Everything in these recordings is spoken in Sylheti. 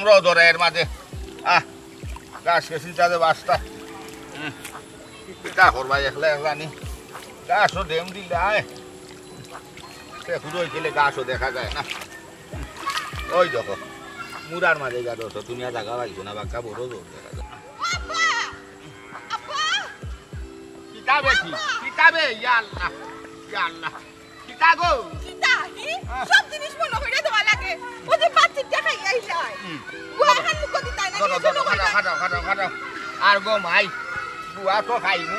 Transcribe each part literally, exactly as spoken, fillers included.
রোদ ওরে এর মাঝে। আহ, গাছ গেছিল তাদের বাসটা। হুম, কিতা করবা একলা একলা নি? গাছও ডেম দিলায়। সে পুরো গেলে গাছও দেখা যায় না। ওই দেখো, মুরার মাঝে গা ধরছো, তুমি আর জাগা পাইছো না, বাক্কা বড় রোদ দেখা যায়। আব্বা! আব্বা! কিতাবে কি? কিতাবে? ইয়া আল্লাহ, ইয়া আল্লাহ। কিতা গো? কিতা? হি? হ্যাঁ। সব জিনিস মনো করিয়া দেওয়া লাগে। ও যে বাচ্চা দেখাই আইলাই। হুম। ও এখন মুখ দিতাই না, ধরো, কিছু ধরো, মনো করিয়া খাটাও, খাটাও, খাটাও, খাটাও। আর গো মাই, বুয়া তো খাইমু।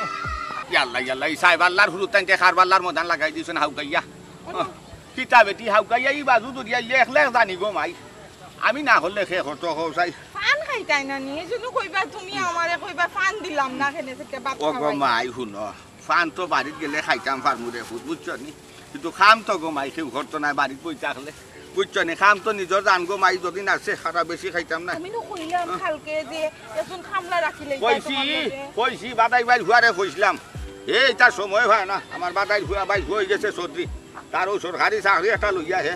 ইয়াল্লা, ইয়াল্লা, ই সাহেব আল্লাহর হুরুতাইনকে খার বাল্লার মদান লাগাই দিছইন হাউকাইয়া। হুম। হ্যাঁ। কিতা বেটি হাউকাইয়া ই বাজু দরিয়া ইলে একলা জানি গো মাই। আমি না করলে খে করতো কও চাই। ফান খাইতাই না নি? এই জন্য কইবা তুমি আমারে কইবা ফান দিলাম না, খেনে থেকে ভাত ও গো খাওয়াই। মাই হুনো, ফান তো বাড়িত গেলে খাইতাম ফার্মু রে ফুত, বুঝছো নি? কিন্তু কাম তো গো মাই কেউ করতো না বাড়িত বই থাকলে, বুঝছো নি? কাম তো নিজর জান গো মাই, যদি না সে খারাপ বেশি খাইতাম না। আমি তো কইলাম কালকে যে একজন খামলা রাখিলে কইছি, কইছি বাদাই ভাই হুয়ারে কইছিলাম, এই তার সময় হয় না, আমার বাদাই হুয়া ভাই হয়ে গেছে সর্দি, তার ওই সরকারি চাকরি একটা লইয়া হে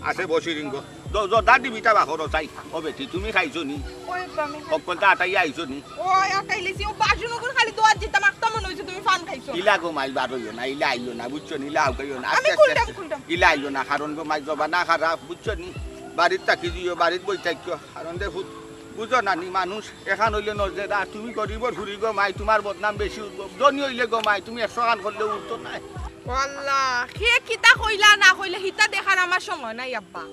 আছে বসিরিঙ্গ। দ-, জর্দা দিবিটা বাখরো চাই। ও বেটি, তুমি খাইছো নি? ওই তো আমি খাই- অকলতা আটাইয়া আইছো নি? ওই আটাইলিছি, ও বাসন ওগুন খালি দোয়ার দিতাম, আখতা মনে হইছে তুমি ফান খাইছো। ইলা গো মাই বার হইও না, ইলা আইও না, বুঝছো নি? ইলা আউকাইও না। আমি আস্তে আস্তে খুলতাম, আস্তে। খুলতাম। ইলা আইও না, কারণ গো মাই জবানা খারাপ, বুঝছো নি? বাড়িত থাকি দিও, বাড়িত বই থাকিও, কারণ দে ফুত, বুঝো না নি মানুষ, এখান হইলে নজরে দা, তুমি গরিবর হুরি গো মাই, তোমার বদনাম বেশি উঠবো। ধনী হইলে গো মাই, তুমি একশো খান করলেও উঠতো নাই। ও আল্লাহ, কে কিতা কইলা না কইলা, হিতা দেখার আমার সময় নাই আব্বা।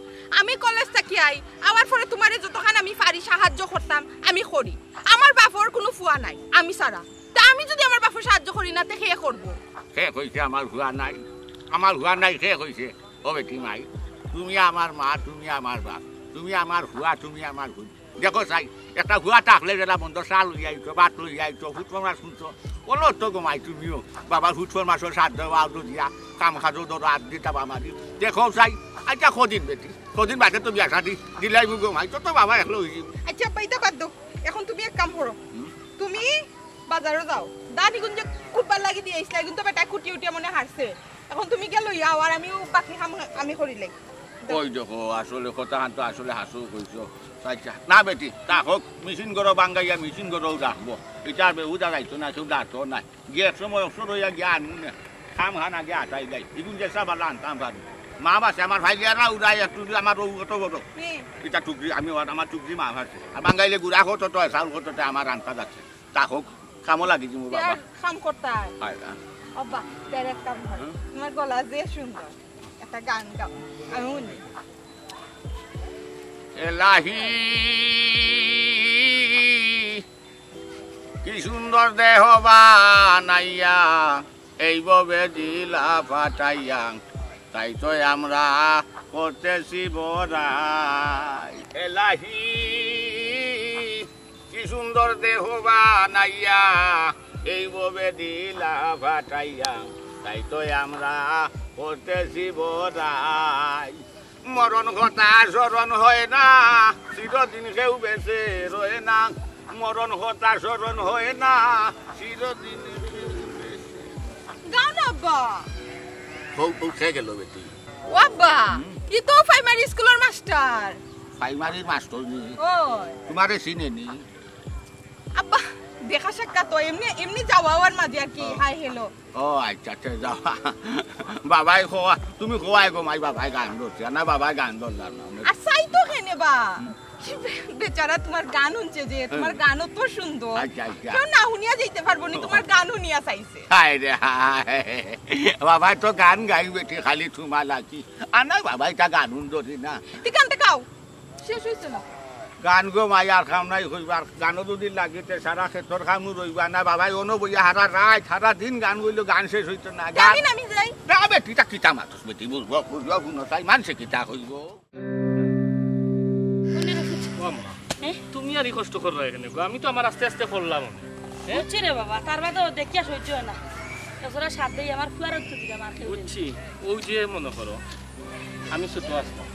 আমি কলেজ থাকি আই, আওয়ার পরে তোমারে যতখান আমি পারি সাহায্য করতাম, আমি করি। আমার বাপর কোনো ফুয়া নাই, আমি ছাড়া। তা আমি যদি আমার বাপর সাহায্য করি না, তে কে করবো? কে কইছে আমার ফুয়া নাই? আমার ফুয়া নাই কে কইছে? ও বেটি মাই, তুমি আমার মা, তুমি আমার বাপ, তুমি আমার ফুয়া, তুমি আমার ফুই। দেখো চাই, একটা ফুয়া থাকলে যেটা বন্ধ চা লইয়া আইতো, ভাত লইয়া আইতো, ফুটফরমাস শুনতো। ওলো তো গো মাই তুমিও, বাবার ফুটফরমাসও সাথ দেওয়া, আউটো দিয়া, কাম কাজও ধরো, আত দিতা বামাদি। দেখো চাই, আচ্ছা কদিন বেটি, কদিন বাদে তো বিয়া শাদি দিলাই গো মাই, তো তো বাবা একলো হইছি। আচ্ছা, আব্বা, ইতা বাদ দেও। এখন তুমি এক কাম করো। হুম? তুমি বাজারো যাও। ধান ইগুন যে খুব ভালা লাগি দিয়া আইসলা, ইগুন তো বেটায় কুটি উটিয়া মনে হারছে। এখন তুমি গিয়া লইয়া আও, আর আমিও বাকি কাম আমি করিলাই। ওই দেখো, আসলে কথা হান তো আসলে হাসু কইছো। আচ্ছা, না বেটি, তা হোক, মেশিন গরো বাঙ্গাইয়া মেশিন গরো রাখবো। ইটা আর বেহুদা যাইতো না, কেউ ডাকতো নাই। গিয়া এক সময় অবসর হইয়া গিয়া আনমু না। কাম হান আগে আটাই যাই। ইগুন যে সাবালা আনতাম পারি। মা বাসে আমার ভাই গিয়া না উড়াই একটু আমার ও কত বড়। হুম। ইটা টুকরি, আমি ওর আমার টুকরি মা বাসে। আর বাঙ্গাইলে গুড়া কত তো, চাউল কত তো আমার আনতা যাচ্ছে। তা হোক, কামো লাগি দিমু বাবা। কাম করতায়। হয় না। আব্বা, তার এক কাম করো। হুম? তোমার গলা যে সুন্দর, একটা গান গাও, আমি শুনি। এলাহি, কি সুন্দর দেহ বানাইয়া, এই ভবে দিলা ফাটাইয়া, তাই তো আমরা করতেছি বড়াই। এলাহি, কি সুন্দর দেহ বানাইয়া, এই ভবে দিলা ফাটাইয়া, তাই তো আমরা করতেছি বড়াই। মরণ কথা স্মরণ হয় না, চিরদিন কেউ বেঁচে রয় না। মরণ কথা স্মরণ হয় না, চিরদিন কেউ বেঁচে। গাও না আব্বা। হৌ, হৌ, কে গেল বেটি? ও আব্বা, ই তো প্রাইমারি স্কুলর মাস্টার। প্রাইমারির মাস্টার নি? ওই। তোমারে চিনে নি? আব্বা, দেখা সাক্ষাৎ তো এমনি, এমনি যাওয়া আওয়ার মাঝে আর কি, ও। Hi hello. ও আচ্ছা, আচ্ছা, যাও। বাবাই খোয়া, তুমি খোয়াই গো মাই, বাবাই গান ধরছে না, বাবাই গান ধরলাম না। আর চাই তো কেনে বা? হুম। কি বে-, বেচারা তোমার গান শুনছে যে, তোমার হুম। গানও তো সুন্দর। আচ্ছা, আচ্ছা। কেউ না শুনিয়া যাইতে পারবো নি, তোমার গান শুনিয়া চাইছে। হায় রে হায়। বাবাই তো গান গাই বেটি, খালি তোমার লাগি। আর না বাবাই তা গান ধরি না। তুই গানটা গাও। শেষ হইছে না। গান গো মাই আর কাম নাই কইবার, গানও যদি লাগিতে সারা ক্ষেত্রর কামও রইবা না, বাবাই অনো বইয়া হারা রাইত, হারা দিন গান গইলো, গান শেষ হইতো না। গান আমি, আমি যাই। না বেটি, তা কিতা মাতস বেটি, বুঝবো, বুঝবো, হুনো চাই, মানষে কিতা কইবো। কোনে রে ফুচি? ও আম্মা, হ্যাঁ? তুমি আর ই কষ্ট করো এখানে গো, আমি তো আমার আস্তে আস্তে করলাম। হ্যাঁ? বুঝছি রে বাবা, তার বাদে দেখিয়া সহ্য হয় না। এছাড়া সাথেই আমার ফুয়ার তো দিলাম আর কেউ নেই। বুঝছি, ওই যে মনে করো, আমি ছোট আছলাম,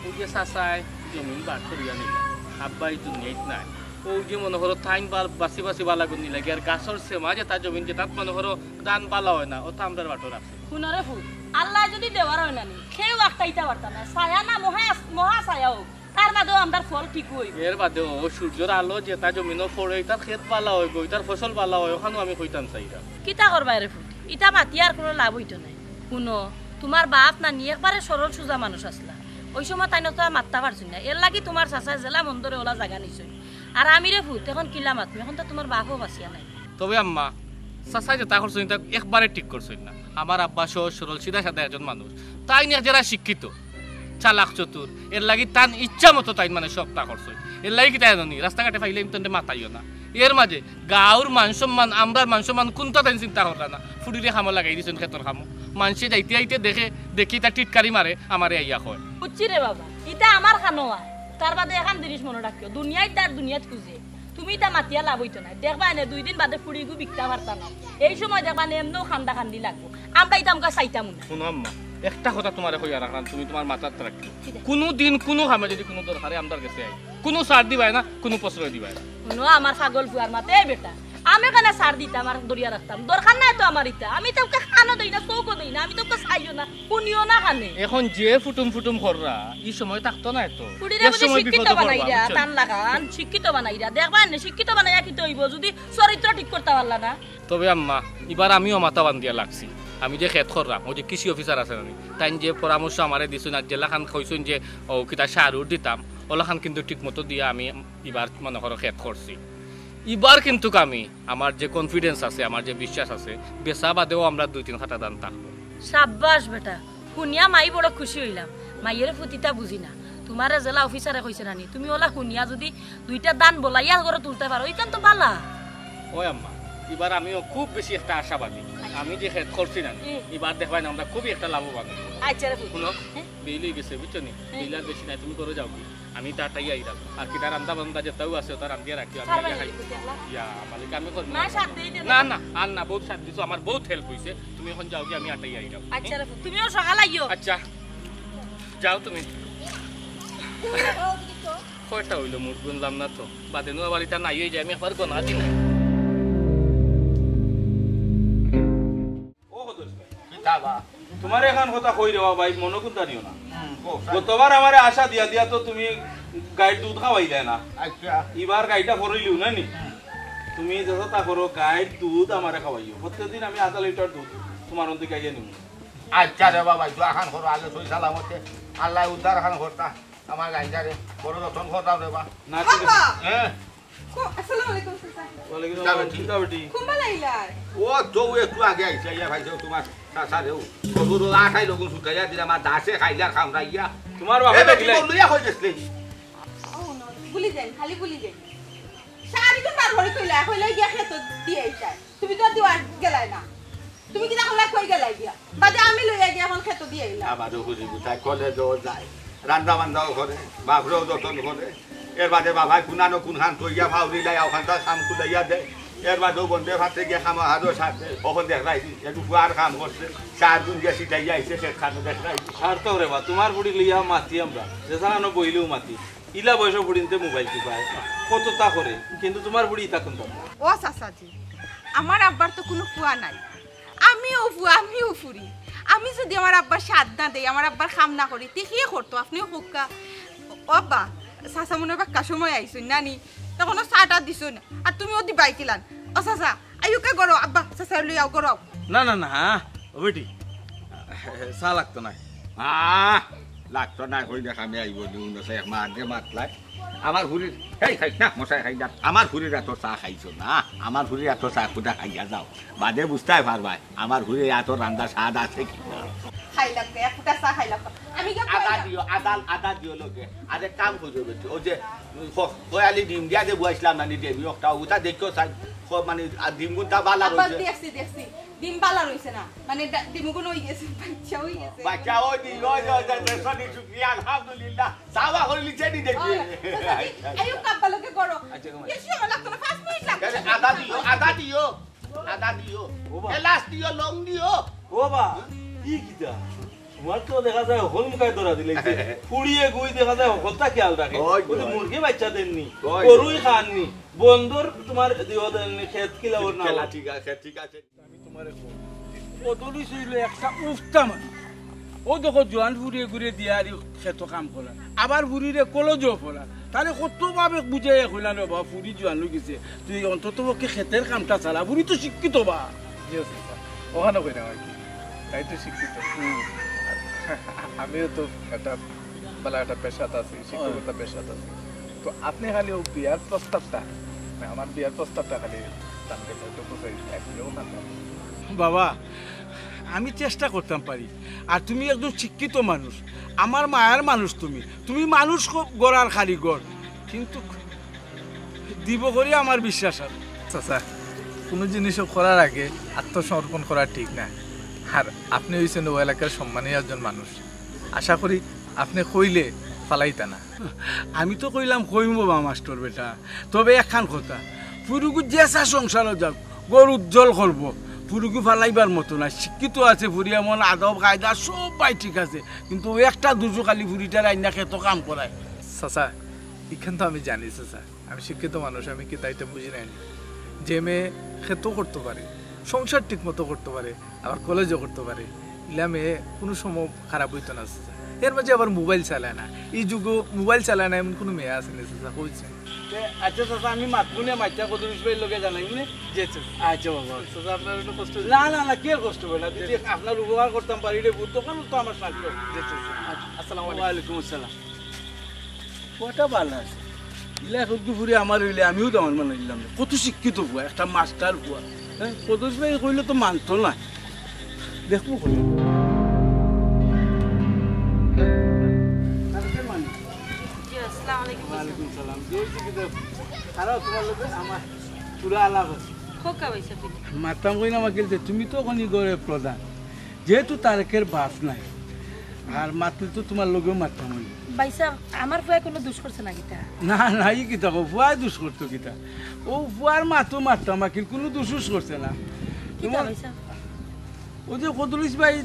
ওই যে চাচায় জমিন ভাগ করিয়া নিলা, আব্বা ই দুনিয়াত নাই। ওই যে মনে করো, তাইন বাল-, বাছি বাছি বালা গুন নিলা গিয়া, আর গাছর সেমা যেটা জমিন যেটাত মনে করো ধান বালা হয় না, ওটা আমরার বাটো রাখছে। হুনো রে ফুত, আল্লায় যদি দেওয়ার হয় না নি, কেউ আটকাইতা পারতা না। ছায়া না মহা, মহা ছায়া হোক, তার বাদেও আমরার ফল ঠিক অইবো। এর বাদেও সূর্যর আলো যেটা জমিনো পড়ে, ইটার খেত বালা অইবো, ইটার ফসল বালা অয়, অখানও আমি কইতাম চাইরাম। কিতা করবায় রে ফুত, ইতা মাতিয়া আর কুনু লাভ অইতো নায়। হুনো, তুমার বাপ নানি একবারে সরল সুজা মানুষ আছলা, অউ সময় তাইন তো আর মাততা পারছইন না, এরলাগি তুমার চাচায় যেলা মন ধরে অলা জাগা নিছইন। আর আমি রে ফুত, অখন কিলা মাতমু, অখন তো তুমার বাপও বাচিয়া নাই। তবে আম্মা, চাচায় যেটা করছইন, ইটা একবারে ঠিক করছইন না। আমার আব্বা সহজ সরল, সিধা সাদা একজন মানুষ। তাইন এক যেরা শিক্ষিত, চালাক চতুর, এরলাগি তান ইচ্ছা মতো তাইন মানে সবটা করছইন। এরলাগি কিতা জানো নি, রাস্তাঘাটে পাইলে তানরে মাতাইও না। এর মাঝে গাঁওর মান সম্মান, আমরার মান সম্মান কুনটা তাইন চিন্তা করলা না। ফুড়িরে কামো লাগাই দিছইন, খেতর কামো। মানষে যাইতে আইতে দেখে, দেখি ইতা টিটকারি মারে, আমারে আইয়া কয়। বুঝছি রে বাবা, ইতা আমার খানো আয়। তার বাদে এখান জিনিস মনো রাখিও, দুনিয়াত যার দুনিয়াত খুঁজে। তুমি ইতা মাতিয়া লাভ অইতো নায়। দেখবায় নে, দুই দিন বাদে ফুড়িগু বিকতা পারতা নায়। এই সময় দেখবায় নে, এমনেও কান্দা কান্দি লাগবো। আমরা ইতা আমগা চাইতাম না। হুনো আম্মা, একটা কথা তুমারে কইয়া রাখলাম, তুমি তুমার মাথাত রাখিও। কিতা? কুনু দিন কুনু কামে যদি কুনু দরকারে আমরার গেছে আয়, কুনু ছাড় দিবায় না, কুনু প্রশ্রয় দিবায় না। হুনো আমার পাগল ফুয়ার মাতে, এই বেটা, আমি কেনে ছাড় দিতাম আর ধরিয়া রাখতাম? দরকার নাই তো আমার ইতা। আমি তো অউকে কানো দেই না, চউখও দেই না, আমি তো অউকে চাইও না, হুনিও না কানে। অখন যে ফুটুম ফুটুম কররা, ই সময় থাকতো নায় তো। ফুড়িরে এক বুঝি সময় শিক্ষিত বিপদে পড়বা, বানাইরা, বুঝছো? তান লাখান শিক্ষিত বানাইরা। দেখবায় নে, শিক্ষিত বানাইয়া কিতা অইবো, যদি চরিত্র ঠিক করতা পারলা না? তবে আম্মা, ইবার আমিও মাথা বান্ধিয়া লাগছি। আমি যে খেত কররাম, অউ যে কৃষি অফিসার আছে না নি, তাইন যে পরামর্শ আমারে দিছইন আর যেলাখান কইছইন যে, অউ কিতা সার উর দিতাম, অলাখান কিন্তু ঠিক মতো দিয়া আমি ইবার মনো করো খেত করছি। ইবার কিন্তুক আমি, আমার যে confidence আছে, আমার যে বিশ্বাস আছে, বেচা বাদেও আমরার দুই তিন কাটা ধান থাকবো। সাব্বাস বেটা, হুনিয়া মাই বড় খুশি অইলাম। মাইয়ের ফুত ইতা বুঝি না, তুমারে যেলা অফিসারে কইছে না নি, তুমি অলা হুনিয়া যদি দুইটা ধান বলাইয়া ঘরো তুলতায় পারো, ইখান তো বালা। ওই আম্মা, ইবার আমিও খুব বেশি একটা আশাবাদী। আমি যে খেত করছি না নি, হুম। ইবার দেখবায় না আমরা খুবই একটা লাভবান অইবো। আচ্ছা রে ফুত। হুনো, হ্যাঁ? বিল অই গেছে, বুঝছো নি? হ্যাঁ। বিল আর বেশি নাই, তুমি ঘরো যাওগি। আমি ইতা আটাইয়া আইরাম। আর কিতা রান্দা বান্দা যেতাউ আছে, ওটা রান্ধিয়া রাখিও, আমি খাইয়া খাই। ইয়া, মালিক, আমি করমু। না, আর না। না, আর না, বউত সাথ দিছো, আমার বউত help অইছে। তুমি অখন যাওগি, আমি আটাইয়া আইরাম। আচ্ছা রে ফুত, তুমিও সকাল আইও। আচ্ছা, যাও তুমি। কয়টা অইলো মুঠ গুনলাম না তো। বাদে নুয়া বাড়িটা নাই অই যায়, আমি একবার গনা দিলাই। ও কত অইছে? কিতা বা? তুমারে এখান কথা কই রে বা ভাই, মনো কুন্তা নিও না। হুম, কও, স্যার। গতবার আমারে আশা দিয়া দিয়া তো তুমি গাইর দুধ খাওয়াইলায় না। আচ্ছা। ইবার গাইটা ফরইলিও না নি? হুম। তুমি যেতা করো, গাইর দুধ আমারে খাওয়াইও। প্রত্যেকদিন আমি আধা লিটার দুধ তুমার অন থাকি আইয়া নিমু। আচ্ছা রে বাবা, দোয়া খান করো, আগে সই সালামতে আল্লায় উদ্ধার খান করতা। আমার গাইটারে বড় যতন করতাম রে বা। না, ঠিক আছে। বাবা! হ্যাঁ? কো-, আসসালামু আলাইকুম, চাচা। ওয়ালাইকুম কিতা আসসালাম। বেটি? কিতা বেটি? কুম্বালা আইলায়? ও তো একটু আগে আইছে, ইয়া ভাই, তো তুমার চাচা রে, ও গরুর আটাই লগন শুকাইয়া দিলাম, আর দাসে খাইলার খামড়াইয়া। তুমার বাপে এ বেটি, দেখিলাই? বললো, ইয়া কই গেছলে? ও, no, ভুলি যাই, খালি ভুলি যাই। সারাদিন বার করে কইলা, কইলা গিয়া খেতো দিয়া আইতায়। তুমি তো দিওয়ার গেলায় না। তুমি কিতা করলা, কই গেলায় গিয়া? বাদে আমি লইয়া গিয়া অখন খেতো দিয়া আইলাম। আমারও বুঝি বুঝায়, কলেজও যায়, রান্দা বান্দাও করে, বাপরেও যতন করে। এর বাদে বাবায় কুনানো কুনখান থইয়া ফাউরি লাই, অখানতা কাম কুলাইয়া দেয়। এর বাদেও বন্ধে ভাতে গিয়া খামা হারো সাথে, অখন দেখরায় দি, একটু ফুয়ার কাম করছে, চার গুণ গিয়া সিটাইয়া আইছে, খেত খানো দেখরায় দি। ছাড়তাও রে বা, তুমার ফুড়ি লইয়া মাতি আমরা, যে জানো বইলেও মাতি। ইলা বয়সর ফুড়িন্তে মোবাইল টিপায়, কততা করে, কিন্তু তুমার ফুড়ি ইতা কুন্তা না। ও চাচাজি, আমার আব্বার তো কুনু ফুয়া নাই, আমিও ফুয়া, আমিও ফুড়ি। আমি যদি আমার আব্বার সাথ না দেই, আমার আব্বার কাম না করি, তে কিয়ে করতো? আপনেও কউক্কা। ও আব্বা, চাচা মনে অয় বাক্কা সময় আইছইন না নি, অখনো চাটা দিছইন না, আর তুমিও দিবায় কিলান। ও চাচা, আইউক্কা ঘরো, আব্বা, চাচারে লইয়া আও ঘরো। না, না, না, ও বেটি, চা লাগতো নায়। আহ, লাগতো নায়, কই দেখ আমি আইবো, দিমু না, এক মাত দে মাত লাই। আমার ফুড়ির, এই খাইছ না, মশায় খাই না। আমার ফুড়ির আতর চা খাইছো না, আমার ফুড়ির আতর চা খুদা খাইয়া যাও, বাদে বুঝতায় পারবায় আমার ফুড়ির আতর রান্দা স্বাদ আছে কি না। খাইলাম রে, এক ফুটা চা খাইলাম। আমি গিয়া আদা কইলাম। দিও, আদা, আদা দিও লগে। আর এক কাম করিও বেটি, ওই যে খ-, খয়ালি ডিম দিয়া যে বুয়াইছলাম না নি, ডিম একটা, ওটা দেখিও চাই, খ-, মানে, আর ডিম গুনটা বালা আব্বা, রইছে। দেখছি, দেখছি। ডিম বালা রইছে না। মানে, ডা-, ডিমগুন অই গেছে, বাচ্চা অই গেছে। বাচ্চা অই দি, অই, অই, অই, অই, শুকরিয়া, আলহামদুলিল্লাহ। চাওয়া করিলি চেনি দেখবি। ও, চাচা, এই, এই, আব্বা লগে করো। আচ্ছা, কমাই। বেশি সময় লাগতো না, পাঁচ মিনিট লাগতো। আরে, আদা দিও, আদা দিও। আদা দিও। ও বা। এলাচ দিও, লং দিও। ও বা, ই কিতা? তুমার তো দেখা যায় হকল মুখায় ধরা দিলে। ফুড়িয়ে গুই দেখা যায় হকলতা খেয়াল রাখে। ওই, ওই তো ওই। মুরগি বাচ্চা দেননি, ওই, গরুই ওই। খাননি, বন্দর তুমার দিও দেননি, খেত কিলা ওর না খেলা ওর। ঠিক আছে, ঠিক আছে। আমি তুমারে কই, বদলি ছিল একটা উফতা মানুষ। ও দেখো, জোয়ান ফুড়ি এগুরে দিয়া আর খেতো কাম করা, আবার ফুড়িরে কলেজও পড়া। তারে কত ভাবে বুঝাইয়া কইলাম, "রে বাবা, ফুড়ি জোয়ান অই গেছে, তুই অন্তত পক্ষে খেতের কামটা চালা, ফুড়ি তো শিক্ষিত বা।" জি আছে স্যার, ওখানে কইলাম আর কি, তাই তো শিক্ষিত। হুম। আমিও তো একটা বালা একটা পেশাত আছি, শিক্ষকতা পেশাত আছি। তো আপনি খালি ও বিয়ার প্রস্তাবটা, মানে, আমার বিয়ার প্রস্তাবটা খালি তানকে একটু বুঝাই দিন, আপনি ওখানে। বাবা, আমি চেষ্টা করতাম পারি, আর তুমি একজন শিক্ষিত মানুষ, আমার মায়ার মানুষ তুমি, তুমি মানুষ গ-, গড়ার কারিগর, কিন্তু দিব করি আমার বিশ্বাস আর। চাচা, কোনো জিনিসও করার আগে আত্মসমর্পণ করা ঠিক না। আর আপনি হইছেন ও এলাকার সম্মানীয় একজন মানুষ, আশা করি আপনি কইলে ফালাইতা না। আমি তো কইলাম কইমু বা মাস্টর বেটা, তবে একখান কথা, ফুড়িগু যে চা সংসারও যাক, ঘর উজ্জ্বল করবো। ফুড়িগু ফালাইবার মতো না, শিক্ষিত আছে ফুড়ি, এমন আদব কায়দা সব বাই ঠিক আছে, কিন্তু ওই একটা দুজু খালি ফুড়িটার আইনা খেতো কাম করায়। চাচা, ইখান তো আমি জানি চাচা, আমি শিক্ষিত মানুষ, আমি কিতা ইতা বুঝি না নি? যে মেয়ে খেতো করতো পারে, সংসার ঠিক মতো করতো পারে, আবার কলেজও করতো পারে, ইলা মেয়ে কোনো সময় খারাপ অইতো না চাচা। এর মাঝে আবার মোবাইল চালায় না, এই যুগো মোবাইল চালায় না এমন কোনো মেয়ে আছে নি চাচা, কইছে। তে, আচ্ছা চাচা, আমি মাতমুনে মাতিয়া কদরিশ ভাইর লগে জানাইমুনে। জি চাচা। আচ্ছা বাবা। চাচা, আপনার একটু কষ্ট না, না, না, কে কষ্ট অইবো না? যদি আপনার উপকার করতাম পারি রে, বুঝতো কেন তো আমার স্বার্থ। জি চাচা। আচ্ছা, আসসালামু আলাইকুম। ওয়ালাইকুম আসসালাম। ফুয়াটা ভালা আছে। ইলা একটু ফুড়ি আমার অইলে আমিও দামান বানাইলাম। কত শিক্ষিত ফুয়া, একটা মাস্টার ফুয়া। হ্যাঁ, কদরিশ ভাই কইলে তো মানতো না। দেখমু কই। জি, আসসালামু আলাইকুম। ওয়ালাইকুম সালাম। জি, জি, কিন্তু খারাপ তোমার লগে আমার পুরা আলাপ আছে। খোকা ভাই সাহেব। মাততাম কই না, মাকিল, যে তুমি তো অখনি ঘরর প্রধান। যেহেতু তারেকের বাপ নাই, আর মাতলে তো তোমার লগেও মাততাম অইবো। ভাই সাহেব, আমার ফুয়ায় কোনো দোষ করছে না কিতা? না, না, ই কিতা কও, ফুয়ায় দোষ করতো কিতা? ও ফুয়ার মাতো মাততাম, মাকিল, কোনো দোষ উষ করছে না। কিতা যেমন ভাই সাহেব? ও যে কদরিশ ভাই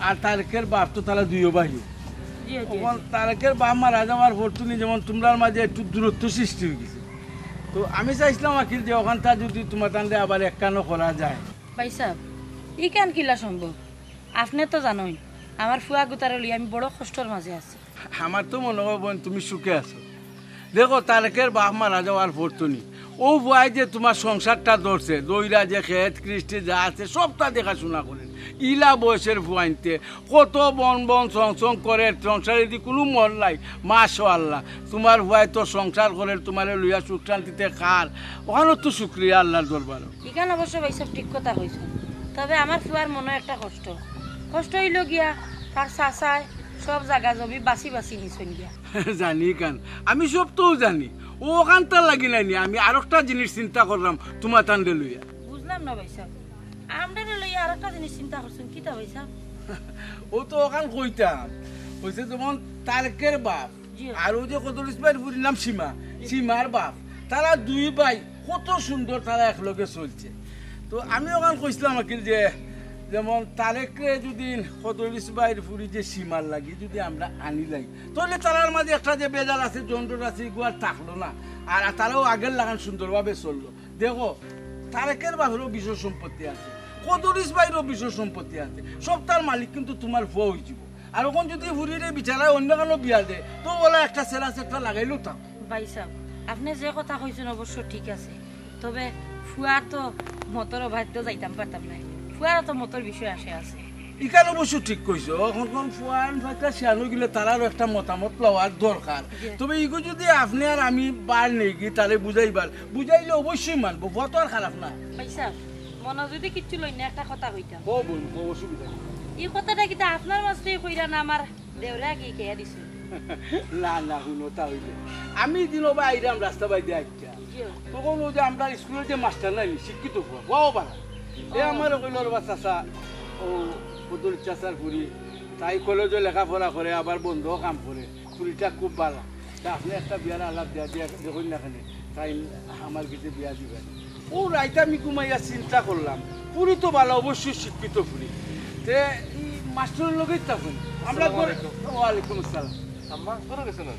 আর তারেকের বাপ তো তারা দুইও ভাই। জি, জি, অখন জি। তারেকের বাপ মারা যাওয়ার পর তুমি যেমন তোমরার মাঝে একটু দূরত্ব সৃষ্টি অই গেছে। তো আমি চাইছিলাম, মাকিল, যে অখানটা যদি তোমার তানরে আবার একখানো করা যায়। ভাই সাহেব, ইখান কিলা সম্ভব? আপনে তো জানইন, আমার ফুয়া গুতারে লইয়া আমি বড় কষ্টর মাঝে আছি। আমার তো মনে অয়, বোন, তুমি সুখে আছো। দেখো, তারেকের বাপ মারা যাওয়ার পর তো নি, ও ফুয়ায় যে তোমার সংসারটা ধরছে, দইরা যে খেত কৃষ্টি যা আছে, সবটা দেখাশোনা করে। ইলা বয়সের ফুয়াইন্তে কত বন বন ছং ছং করে, সংসারে দি কোনো মন নাই। মাশাআল্লাহ, তোমার ফুয়ায় তো সংসার করে, তোমারে লইয়া সুখ শান্তিতে খার, অখানো তো শুক্রিয়া আল্লাহর দরবারো। ইখান অবশ্য ভাই সাহেব ঠিক কথা কইছো, তবে আমার ফুয়ার মনো একটা কষ্ট। কষ্ট অইলো গিয়া তার চাচায় সব জাগা জমি বাছি বাছি নিছইন গিয়া। জানি কান, আমি সব তো জানি। ও অখানতার লাগি নায় নি, আমি আরোকটা জিনিস চিন্তা করলাম তোমার তানরে লইয়া। বুঝলাম না ভাই সাহেব, আমরারে লইয়া আরোকটা জিনিস চিন্তা করছইন, কিতা ভাই সাহেব? ও তো অখান কইতাম, কইছে যেমন তারেকের বাপ, জি। আর ও যে কদরিশ ভাইর ফুড়ির নাম সীমা, জি। সীমার বাপ, তারা দুই ভাই কত সুন্দর তারা একলগে চলছে। তো আমি অখান কইছিলাম, মাকিল, যে যেমন তারেকরে যদি কদরিশ ভাইর ফুড়ি যে সীমার লাগি যদি আমরা আনিলাই, তাইলে তারার মাঝে একটা যে বেজাল আছে, জঞ্জট আছে, ইগু আর থাকলো না। আর তারাও আগের লাখান সুন্দরভাবে চললো। দেখো, তারেকের বাপেরও বিষয় সম্পত্তি আছে, কদরিশ ভাইরও বিষয় সম্পত্তি আছে, সবটার মালিক কিন্তু তোমার ফুয়া অইযিবো। আর অখন যদি ফুড়িরে বিচারায় অন্য কানো বিয়া দেয়, তো অলা একটা ছেলা একটা লাগাইলেও থাক। ভাই সাহেব, আপনে যে কথা কইছইন অবশ্য ঠিক আছে, তবে ফুয়ার তো মতর অবাধ্য যাইতাম পারতাম নায়, ফুয়ারও তো মতর বিষয় আসে আছে। ইখান অবশ্য ঠিক কইছো, অখন অখন ফুয়াইন ফাইকা শিয়ান অইগেলে তারারও একটা মতামত লওয়ার দরকার। জি। তবে ইগু যদি আপনে আর আমি বার নেই কি তারে বুঝাইবার, বুঝাইলে অবশ্যই মানবো, ফুয়া তো আর খারাপ না। ভাই সাহেব, মনো যদি কিচ্ছু লইন না, একটা কথা কইতাম। ও বোন, ও অসুবিধা নেই। ই কথাটা কিতা আপনার মাঝেই কইরা না আমার দেওরে আগে কইয়া দিছে? না, না, হুনো, তা অইলে আমি দিন ওবা আইরাম রাস্তা বাইদি আইচ্ছা। জি। তখন ও যে আমরা স্কুলের যে মাস্টার নাই, শিক্ষিত ফুয়া, ফুয়াও বালা। এ ও। আমারে কইলো, "রে বা চাচা, ও বদরুল চাচার ফুড়ি, তাই কলেজে লেখাপড়া করে, আবার বন্দো কাম করে, ফুড়িটা খুব বালা।" তা আপনে একটা বিয়ার আলাপ দিয়া, দিয়া দেখইন না কেনে, তাই আমার গেছে বিয়া দিবা। ও রাইত আমি ঘুমাইয়া চিন্তা করলাম, ফুড়ি তো বালা, অবশ্যই শিক্ষিত ফুড়ি। তে ই মাস্টারর লগেই থাকইন। আমরা আসসালামু ঘরে আলাইকুম। ওয়ালাইকুম আসসালাম। আম্মা, ঘরে গেছো না?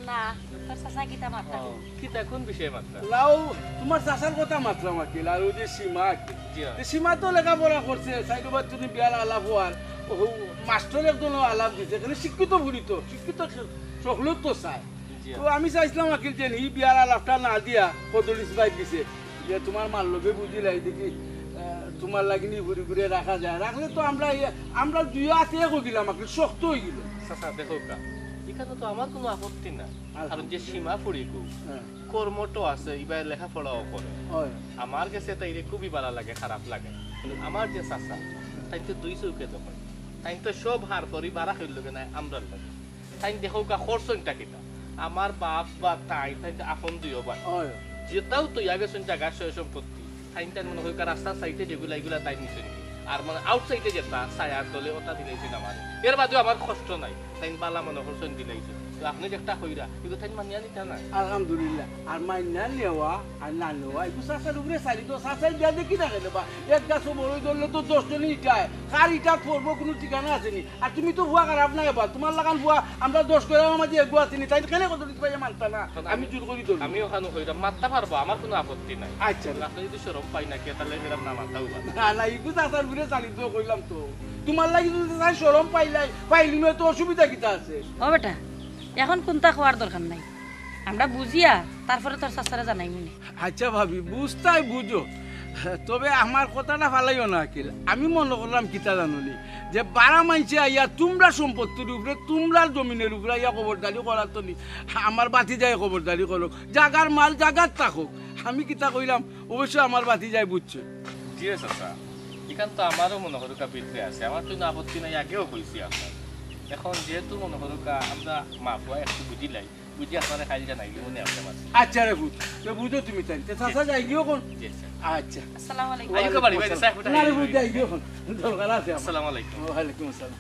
না, তোর চাচা কিতা মাতলা? ও, কিতা, কোন বিষয়ে মাতলা? লাও, তোমার চাচার কথা মাতলাম আর কি, আর ওই যে সীমা আর কি। জি। তে সীমা তো লেখাপড়া করছে, সাইডো বা তুমি বিয়ার আলাপ হওয়ার, ও মাস্টর একজন আলাপ দিছে, এখানে শিক্ষিত ফুরি তো, শিক্ষিত স-, সকলেও তো চায়। জি। তো আমি চাইছিলাম আকিল যে ই বিয়ার আলাপটা না দিয়া কদলিস ভাই দিছে, যে তোমার মার লগে বুঝিলাই দেখি, আহ, তোমার লাগি নি ঘুরে ঘুরে রাখা যায়, রাখলে তো আমরা এই, আমরা দুই হাতে এক হয়ে গেলাম, আকিল শক্ত হয়ে গেল। চাচা, দেখো কা, এখানে তো আমার কোনো আপত্তি না, কারণ যে সীমা ফুরি গো, হ্যাঁ। কর্মঠ আছে, ইবায় লেখাপড়াও করে। হয়। আমার গেছে তাইরে খুবই ভালা লাগে, খারাপ লাগে না। কিন্তু আমার যে চাচা, তাইন তো দুই চউখে দেখইন। তাইন তো সব হার করি বারা কইল লগে নাই, আমরার লগে। তাইন দেখো কা খরচইনটা কিতা। আমার বাপ বা তাই, তাইন তো আপন দুইও ভাই। হয়। যেটাও তো ইয়া গেছইন জাগা সয় সম্পত্তি। তাইন তাইন মনে হয় রাস্তার সাইডে যেগুলা, এগুলা তাইন নিছইন। আর মানে আউটসাইডে যেটা, ছায়ার তলে ওটা দিলাইছইন আমার। এর বাদেও আমার কষ্ট নাই। তাইন বালা মনে করছইন দিলাইছইন। তো আপনি যে একটা কইরা, এগুলো তাইন মানিয়া নিতা না। আলহামদুলিল্লাহ। আর মাইনা নেওয়া আর না নেওয়া, এগুলো চাচার উপরে চালি তো, চাচাই দিয়া দেখি না কেন বা? এক গাছও বড়ই ধরলে তো দশ জনই ইটায়। কার ইটা পড়বো কোনো ঠিকানা আছে নি? আর তুমি তো ফুয়া খারাপ নাই বা, তোমার লাখান ফুয়া আমরা দশ করে আমার মাঝে এগু আছি নি, তাই কেন কত দিতে পারি মানতা না? আমি জোর করি ধরবো। আমি ওখানে কইরা মারতে পারবো, আমার কোনো আপত্তি নাই। আচ্ছা। আপনি যদি শরম পাই না কে, তাহলে এরকম না মারতাও পারে। না, না, এগু চাচার উপরে চালি তো কইলাম তো। তোমার লাগি যদি তাই শরম পাইলাই, পাইলি নয় তো অসুবিধা কিতা আছে? ও বেটা, এখন কোনটা খাওয়ার দরকার নাই, আমরা বুঝিয়া তারপরে তোর চাচারে জানাই মনে। আচ্ছা ভাবি, বুঝতাই বুঝো, তবে আমার কথাটা ফালাইও না আকিল। আমি মনে করলাম কিতা জানো নি, যে বারা মানষে আইয়া তোমরা সম্পত্তির উপরে, তোমরার জমিনের উপরে আইয়া খবরদারি করার তো নি, আমার বাতি যায় খবরদারি করো, জাগার মাল জাগার থাকুক। আমি কিতা কইলাম, অবশ্য আমার বাতি যায় বুঝছো। জি চাচা, এখান তো আমারও মনে করুকা ভিতরে আছে, আমার তো কোনো আপত্তি নাই, আগেও কইছি আপনার। এখন যেহেতু মনে করুকা আমরা মা ফুয়া একটু বুঝিলাই, বুঝি আপনারে খাইল জানাই মনে আছে আমার। আচ্ছা রে বুঝ, তো বুঝো তুমি তাই। তো চাচা যাই গিয়ে এখন। জি, আচ্ছা। আচ্ছা। আসসালামু আলাইকুম। আইও বাড়ি, বাড়ি, চাচা, না রে বুঝ, যাই গিয়ে এখন। দরকার আছে আমার। আসসালামু আলাইকুম। ওয়ালাইকুম আসসালাম।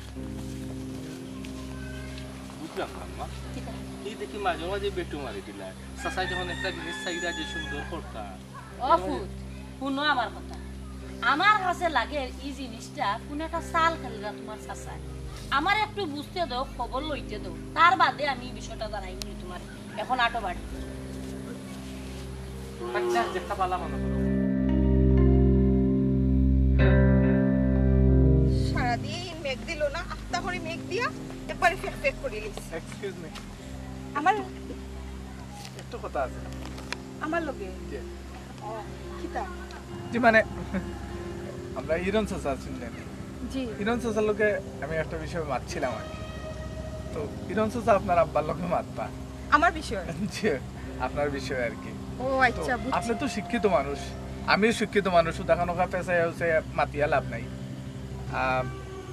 বুঝলাম না, আম্মা। কিতা? এই দেখি মাঝে মাঝে বেটু মারি দিলা। চাচাই যখন একটা জিনিস চাইরা যে সুন্দর করতা। ও ফুত, হুনো আমার কথা। আমার কাছে লাগে এই জিনিসটা কোন একটা চাল খেলরা তোমার চাচায়। আমার একটু বুঝতে দাও, খবর লইতে দাও, তার বাদে আমি এই বিষয়টা জানাই নি তোমার। এখন আটো বাড়ি। আচ্ছা, যেটা বালা মনে করো। সারাদিন মেঘ দিল না, আত্তা করে মেঘ দিয়া একবারে ফেক ফেক করে দিস। Excuse me. আমার একটু কথা আছে। আমার লগে? জি। ও, কিতা? জি, মানে, আমরা হিরণ চাচা আছেন জানি। জি। হিরণ চাচার লগে আমি একটা বিষয়ে মাতছিলাম আর কি। তো হিরণ চাচা আপনার আব্বার লগে মাতবা। আমার বিষয়ে? জি, আপনার বিষয়ে আর কি। ও, আচ্ছা, তো বুঝছি। আপনি তো শিক্ষিত মানুষ, আমিও শিক্ষিত মানুষ, উদাহরণ ওকে পেশায় হচ্ছে মাতিয়া লাভ নাই। আহ,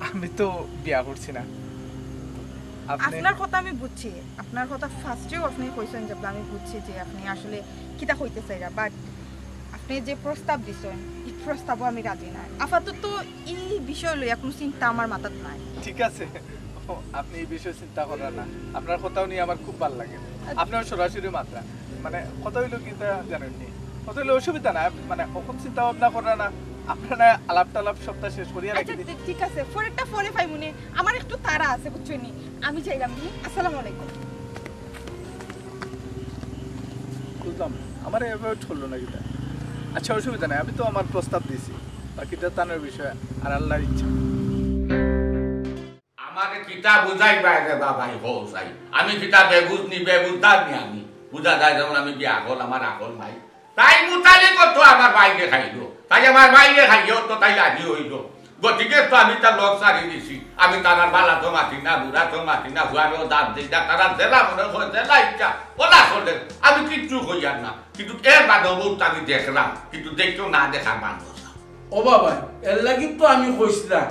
আমি তো বিয়া করছি না। আপনি আপনার কথা আমি বুঝছি, আপনার কথা ফার্স্টেও আপনি কইছেন যে আমি বুঝছি যে আপনি আসলে কিতা কইতে চাইরা, বাট আপনি যে প্রস্তাব দিছেন, এই প্রস্তাবও আমি রাজি নাই। আপাতত এই বিষয় লইয়া কোনো চিন্তা আমার মাথাত নাই। ঠিক আছে, আপনি এই বিষয়ে চিন্তা করেন না, আপনার কথাও নিয়ে আমার খুব ভালো লাগে। আপনিও সরাসরি মাতরা, মানে, কথা হইলো কি তা জানেননি, কথা হইলো অসুবিধা না, মানে, অখন চিন্তা ভাবনা করেন না, আপনারা আলাপ টালাপ সবটা শেষ করিয়া আচ্ছা, রাখি দিন। ঠিক আছে, পরেরটা পরে পাইমুনে, আমার একটু তাড়া আছে, বুঝছইন নি? আমি যাইলাম নি। আসসালামু আলাইকুম। বুঝলাম না, আমার এভাবে চললো না কিতা? আচ্ছা, অসুবিধা নাই, আমি তো আমার প্রস্তাব দিছি, বাকিটা তানোর বিষয় আর আল্লাহর ইচ্ছা। আমারে কিতা বুঝাইবায় রে বাবাই, হো চাই। আমি কিতা বেবুঝ নি, বেবুঝদার নি আমি? বুঝা যায় যেমন আমি বেআকল, আমার আকল নাই। তাই মুতালিক তো আমার বাইরে খাইলো, তাই আমার বাইরে খাইও তো তাই লাগি হইলো। গতিকে তো আমি তার লগ ছাড়ি দিছি, আমি তারার বালা তো মাতি না, বুড়া তো মাতি না, হুয়ারও দাঁত দেই না, তারা জেলা মনে হয় জেলা ইচ্ছা, ওলা করলে আমি কিচ্ছু কইয়ার না। কিন্তু এর বাদেও বহুত আমি দেখলাম, কিন্তু দেখতেও না দেখা মানুষ। ও বাবা, এর লাগি তো আমি কইছিলাম,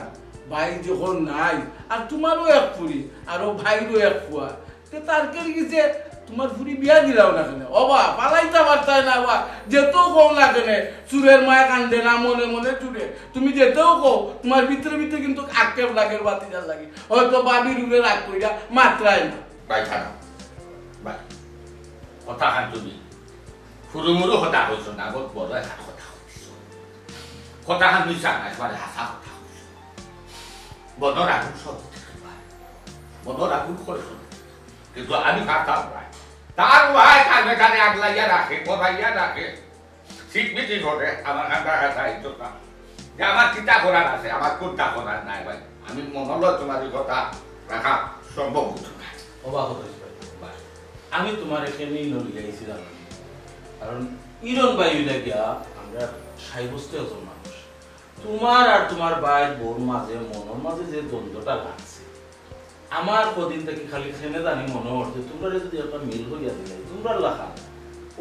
ভাই যখন নাই, আর তোমারও এক ফুরি, আর ও ভাইরও এক ফুয়া, তে তার কে গেছে তোমার ফুরি বিয়া দিলাও না কেনে? ও বা, পালাইতে পারতায় না বা, যেতেও কও না কেনে, চুরের মায় কান্দে না মনে মনে চুরে। তুমি যেতেও কও, তোমার ভিতরে ভিতরে কিন্তু আক্ষেপ লাগের বাতিজার লাগি। হয়তো ভাবির উপরে রাগ কইরা মাতরায় না। ভাই খারাপ, ভাই, কথা খান তুমি হুরুমুরু কথা কইছো না, বহুত বড় একটা কথা কইছো। কথা খান মিছা না, একবারে হাছা কথা কইছো। মনর আগুন সব দেখতে পায়। মনর আগুন কইছো। কিন্তু আমি খাতাম ভাই। তার ভাই কানে কানে আগলাইয়া রাখে, পড়াইয়া রাখে। সিটমিটি করে আমার কান্দা কাছে আইতো না। যে আমার কিতা করার আছে, আমার কোনটা করার নাই ভাই। আমি মনো লয় তুমার ই কথা রাখা সম্ভব অইতো নায়। ওবা, কত ইস ভাই। আমি তুমারে কেনে ইনো লইয়া আইছিলাম, কারণ ইরন ভাই অইলা গিয়া আমরার সাব্যস্ত একজন মানুষ। তুমার আর তুমার ভাইর বউর মাঝে, মনর মাঝে যে দ্বন্দ্বটা লাগছে, আমার কদিন থাকি খালি কেনে জানি মনো অর যে তুমরারে যুদি একটা মিল করিয়া দিলাই, তুমরার লাখান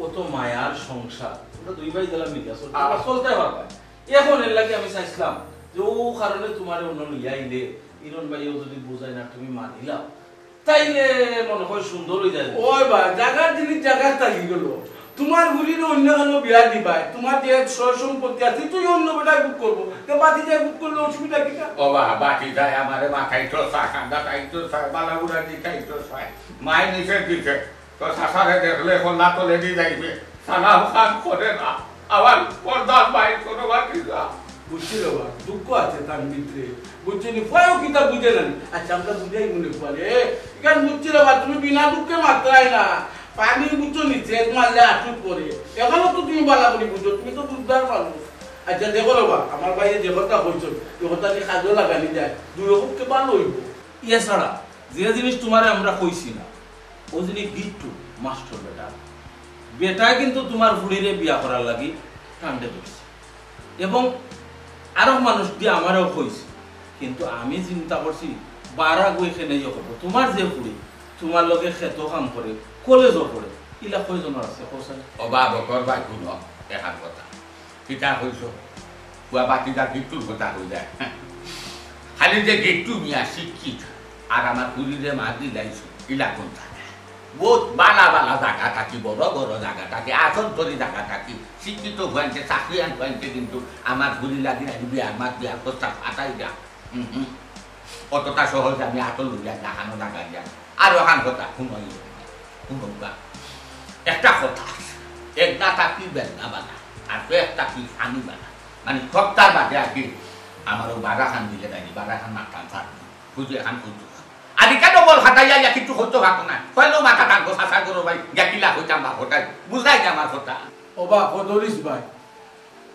অত মায়ার সংসার, তুমরা দুই ভাই যেলা মিলিয়া চলতে, আহ। চলতে পারবায়। অখন এরলাগি আমি চাইছলাম যে অউ কারণে তুমারে অনো লইয়া আইলে, ইরন ভাইও যুদি বুঝাইন আর তুমি মানিলাও, তাইলে মনো অয় সুন্দর অইযায়। ওই বা, জাগার জিনিস জাগাত থাকি গেলো। তুমার ফুড়িরে অইন্য কেনে বিয়া দিবায়? তুমার যে সয় সম্পত্তি আছে, তুই অইন্য বেটায় ভোগ করবো। তে ভাতিজায় ভোগ করলে অসুবিধা কিতা? ওবা, ভাতিজায় আমারে মাতাইতো চায়, কান্দা খাইতো চায়, বালা বুড়া দিতাইতো চায়। মায় নিষেধ দিছে। তো চাচারে দেখলে কল্লা তলেদি যাইবে। সালাম খান করে না। আমার পর্দার বাইর কোনো ভাতিজা। বুঝছি রে বা, দুঃখ আছে তার ভিতরে। বুঝছি নি, ভয়ও কিতা বুঝে না নি। আচ্ছা, আমরা বুঝাই মনে করে। ইখান বুঝছি রে বা, তুমি বিনা দুঃখে মাতরায় না। পানি বুঝছো নি, চেক মারলে আটুত পড়ে। অখনো তো তুমি বালা করি বুঝো, তুমি তো বুঝদার মানুষ। আচ্ছা, দেখো রে বা, আমার ভাইয়ে যে কথা কইছইন, ই কথা নি কাজো লাগানি যায়, দুই পক্ষে ভালা অইবো। ইয়ে ছাড়া যে জিনিস তুমারে আমরা কইছি না, অউ জিনিস গিট্টু মাস্টর বেটা, বেটায় কিন্তু তুমার ফুড়িরে বিয়া করার লাগি টানতে ধরছে, এবং আরো মানুষ দিয়া আমারেও কইছে, কিন্তু আমি চিন্তা করছি বারা গই কেনে ইয়ে করবো। তুমার যে ফুড়ি, তুমার লগে খেতো কাম করে, কলেজও পড়ে, ইলা কয়জনর আছে, কও চাই? ওবা বকর ভাই, হুনো, এখান কথা। কিতা কইছো? পুয়া ভাতিজা গিট্টুর কথা কইলায়। খালি যে গিট্টু মিয়া শিক্ষিত, আর আমার ফুড়িরে মাত দিলাইছো, ইলা কুনতা না। বউত বালা বালা জাগা থাকি, বড় বড় জাগা থাকি, আসন্তরি জাগা থাকি, শিক্ষিত অইছে, চাকরিয়ান অইছে, কিন্তু আমার ফুড়ির লাগি নাকি বিয়ার মাত, বিয়ার প্রস্তাব পাঠাইরা। হুম, হুম। অতটা সহজে আমি আতর লইয়া দেখানো জাগা দিয়া। আর অখান কথা, হুনো, হুনো বা। একটা কথা আছে, এক না থাকি বেদনা বালা, আর তো এক থাকি ফানি বালা। মানে, সপ্তাহ বাদে আর কি, আমার অউ বারাখান দিলে যায়নি, বারাখান মাতাম থাকবো। বুঝি, এখান কইতো। আর ইখান তো বল খাতাইয়া ইয়া কিচ্ছু কইতো পারতো না। কইলো মাথা টানবো, চাচা করো ভাই, গিয়া কিলা কইতাম বা কটাই। বুঝাই দে আমার কথা। ওবা, কদরিস ভাই,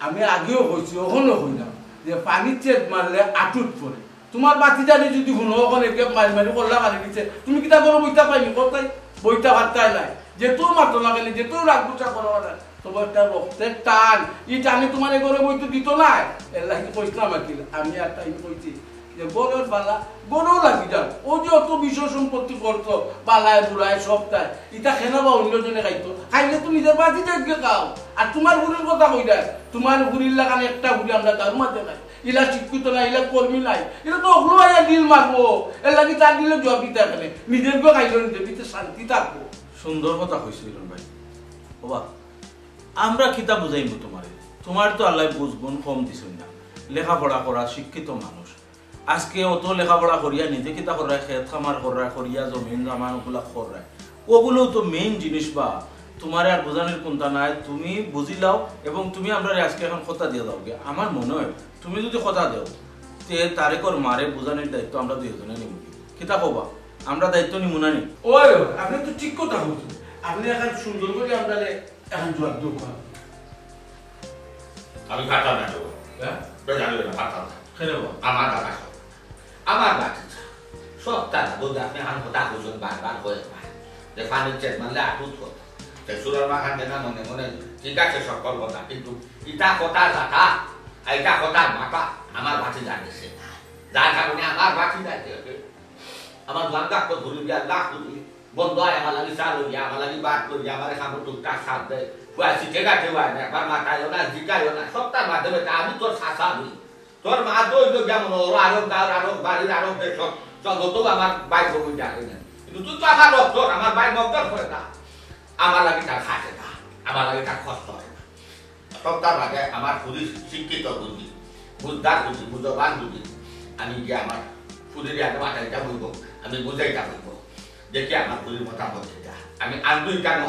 আমি আগেও কইছি, অখনো কইলাম যে পানির চেক মারলে আটুত পড়ে। তুমার ভাতিজারে যুদি হুনো, অখন একে মারি মারি কল্লা মারি দিছে, তুমি কিতা করো? বইতা পাইনি, কও চাই? বইতা পারতায় নায়। যেতাউ মাতো না কেনে, যেতাউ রাগ গুছা করো না, তবু একটা রক্তের টান, ই টানে তুমারে ঘরো বইতে দিতো নায়। এরলাগি কইছলাম আর কি, আমি আর তাই কইছি যে ঘরর বালা, ঘরো লাগি যাও। অউ যে অত বিষয় সম্পত্তি করছো, বালায় বুড়ায় সবতায়, ইতা কেনে বা অইন্য জনে খাইতো? খাইলে তো নিজর ভাতিজায় গিয়া খাও। আর তুমার ফুড়ির কথা কইরায়, তুমার ফুড়ির লাখান একটা ফুড়ি আমরার গাউর মাঝে নাই। ইলা শিক্ষিত নায়, ইলা কর্মী নায়, ইলা তো অকলো আইয়া ডিল মারবো। এরলাগি তার ডিলর জবাব দিতায় কেনে? নিজর গু খাইলো, নিজর ভিতরে শান্তি থাকবো। সুন্দর কথা কইছো ইরন ভাই। ওবা, আমরা কিতা বুঝাইমু তুমারে? তুমার তো আল্লায় বুঝ গুণ কম দিছইন না। লেখাপড়া করা, শিক্ষিত মানুষ। আজকে অত লেখাপড়া করিয়া নিজে কিতা কররায়, খেত খামার কররায়, করিয়া জমিন জামা অগুলা কররায়, অগুলাউ তো main জিনিস বা। তুমারে আর বুঝানির কুনতা নাই, তুমি বুঝিলাও এবং তুমি আমরারে আজকে অখন কথা দিয়া যাওগি। আমার মনো অয় তুমি যুদি কথা দেও, তে তারেকর মারে বুঝানির দায়িত্ব আমরা দুইজনে নিমু। কিতা কও বা? আমরা দায়িত্ব নিমু না নি? ওই, আপনে তো ঠিক কথা কইছইন। আপনে অখন সুন্দর করি আমরারে অখন জবাব দেউক্কা। আমি পারতাম না তো। হ্যাঁ? বেজার অইও না, পারতাম না। কেনে বা? আমার দাদা সব। আমার ভাতিজা। সব তারা বুঝে, আপনে অখন কথা কইছইন বারবার কয়েকবার। যে পানির চেক মারলে আটুত পড়ে। তে সুরর মাখান দেনা মনে মনে ঠিক আছে সকল কথা, কিন্তু ইতা কথা যাতা, আর ইতা কথা মাতা আমার ভাতিজার গেছে। যার কারণে আমার ভাতিজার গেছে। আমার জোয়ান ডাক্তার ঘুরি দিয়া লাখ কোটি বন্ধ অয়, আমার লাগি চা লইয়া, আমার লাগি ভাত লইয়া, আমার খামো টুকটাক সাথ দেয়। ফুয়া সিটে গাটে অয় না, একবার মাতায়ও না, জিকায়ও না, সবটার মাধ্যমে তা আমি তোর চাচা আমি। তোর মা তো অইলো যেমন ওর আরো গাঁর, আরো বাড়ির, আরো দেশ, যত আমার ভাই বউ জানে না। কিন্তু তুই তো আমার রক্ত, আমার ভাই মক্তর করে না। আমার লাগি তার খাটে না, আমার লাগি তার কষ্ট অয় না। সপ্তাহ বাদে আমার ফুড়ি শিক্ষিত বুঝি, বুঝদার বুঝি, বুঝবান বুঝি। আমি গিয়া আমার ফুড়িরে আগে মাতাইতাম অইবো, আমি বুঝাইতাম অইবো। দেখি আমার ফুড়ির মতামত কিতা। আমি আন্দুই কেন?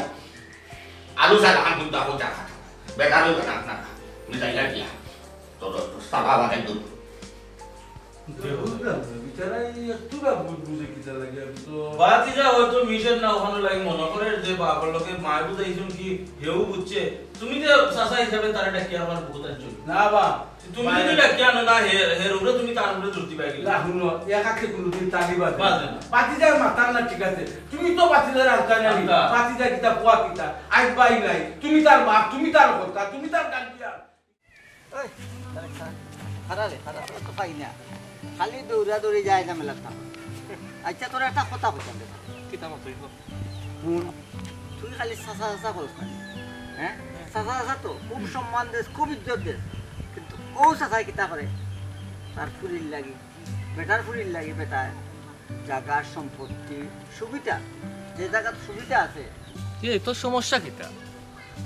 আলু ছাড়া আন্দুই দেখো যা খাতা। বেকার অইবে না আপনার। আমি যাইয়া গিয়া। তো, তো, তো, সালা লাগাই দেবো। বুঝলাম না, বেচারা এই একটু না বুঝ-, বুঝে কিতা লাগে, আমি তো ভাতিজা হয়তো মিশন না ওখানে লাগে মনে করে যে বাবার লোকে মায় বুঝাইছইন কি হেউ বুঝছে। তুমি যে চাচা হিসাবে তারে ডাকিয়া আমার বহুত আনছো। না বা, তুমি যদি ডাকিয়া আনো না, হে, হের উপরে তুমি তার উপরে জুর দিবা কি? না, হুনো, এক হাতে কোনোদিন তালি বাজে না। বাজে না। ভাতিজার মাথার না ঠিক আছে, তুমি তো ভাতিজার আনতা না নি। আনতা। ভাতিজা কিতা, পুয়া কিতা, আইজ বাই নাই, তুমি তার বাপ, তুমি তার কর্তা, তুমি তার গার্জিয়ান। ওই, আরে খারা, খারা রে, খারা, তোর তো পাই না। খালি দৌড়া দৌড়ি যায় ঝামেলার থাম। আচ্ছা, তোর একটা কথা কইতাম রে। কিতা মাত কইব? হুন, তুই খালি চাচা চাচা করস না। হ্যাঁ? চাচা চাচা তো খুব সম্মান দেস, খুব ইজ্জত দেস। কিন্তু ও চাচায় কিতা করে? তার ফুরির লাগি, বেটার ফুরির লাগি বেটায় জাগা সম্পত্তি সুবিধা, যে জাগাত সুবিধা আছে। এই তোর সমস্যা কিতা?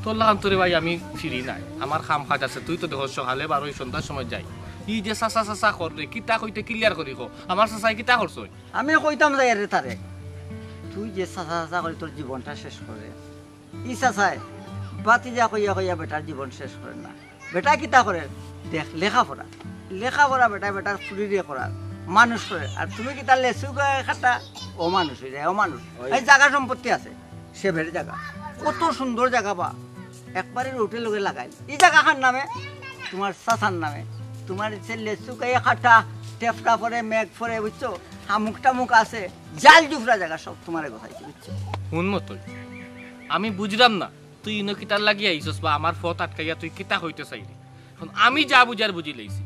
তোর লাখান তোরে ভাই আমি ফিরি নাই, আমার কাম কাজ আছে, তুই তো দেখো সকালে বারোই সন্ধ্যার সময় যাই। ই যে চাচা চাচা কর রে, কিতা কইতে ক্লিয়ার করি কো, আমার চাচায় কিতা করছইন? আমি কইতাম যাই রে তারে, তুই যে চাচা চাচা করি তোর জীবনটা শেষ করে, ই চাচায় ভাতিজা কইয়া কইয়া বেটার জীবন শেষ করে না। বেটা কিতা করে? দেখ, লেখাপড়া, লেখাপড়া বেটা বেটার ফুরিরে করার মানুষ করে। আর তুমি কিতা লেচু গায়ে খাটা অমানুষ অই যায়, অমানুষ। ওই এই জাগা সম্পত্তি আছে, সেবের জাগা, কত সুন্দর জাগা বা, একবারে রোডের লগে লাগাইল। ই জাগা কার নামে? তোমার চাচার নামে। তোমার সে লেচু গায়ে খাটা, টেফটা পরে, মেঘ পরে, বুঝছো? হামুক টামুক আছে, জাল জুফরা জাগা সব তোমারে গোছাইছে, বুঝছো? হুন মতই, আমি বুঝলাম না, তুই ইনো কিতার লাগি আইছস বা আমার পথ আটকাইয়া তুই কিতা কইতে চাইরে? এখন আমি যা বুঝার বুঝি লইছি,